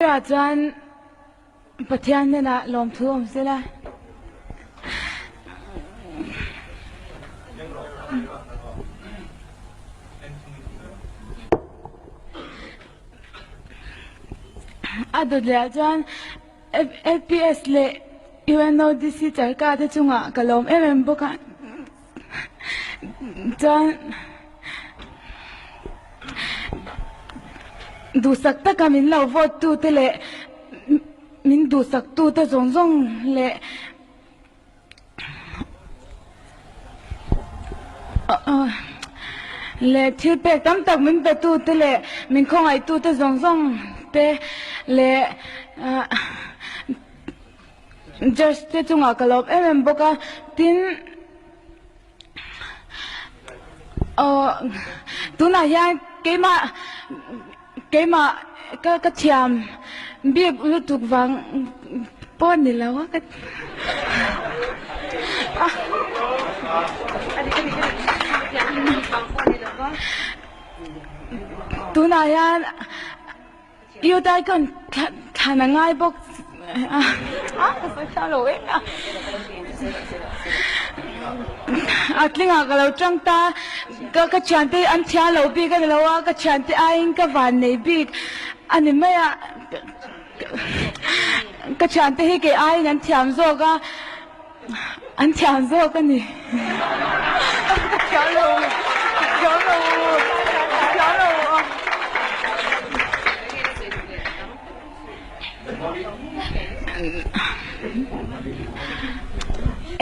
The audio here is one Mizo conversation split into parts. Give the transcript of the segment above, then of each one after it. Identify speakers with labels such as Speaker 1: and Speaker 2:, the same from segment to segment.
Speaker 1: Ah chuan Pathian hnenah lawmthu awm sela. A dawt leh ah chuan LPS leh UNODC charka te chungah ka lawm em em bawk a. Chuan duhsak taka min lo vote tu te leh min duhsak tu te zawng zawng leh leh thil pek tam tak min pe tu te leh min khawngaih tu te zawng zawng te leh ah Judge te chungah ka lawm em em bawk a, tin aw tunah hian keimah keimah ka ka thiam bik lutuk vang pawh ni lo a ka tunah hian. Youth Icon thlan a ngai bawk a, ka sawi thiam lo em a. A tlingah ka lo tang ta, ka ka thiante an thiam lo bik a ni lo a, ka thiante aiin ka van nei bik a ni mai a, ka thiante hi kei aiin an thiam zawk a. An thiam zawk a ni. Ka thiam lo, ka thiam lo, ka thiam lo.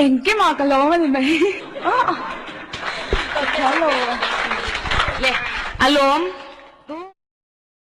Speaker 1: Engkimah ka lawm a ni mai. Ka thiam lo.
Speaker 2: Le, a lawm.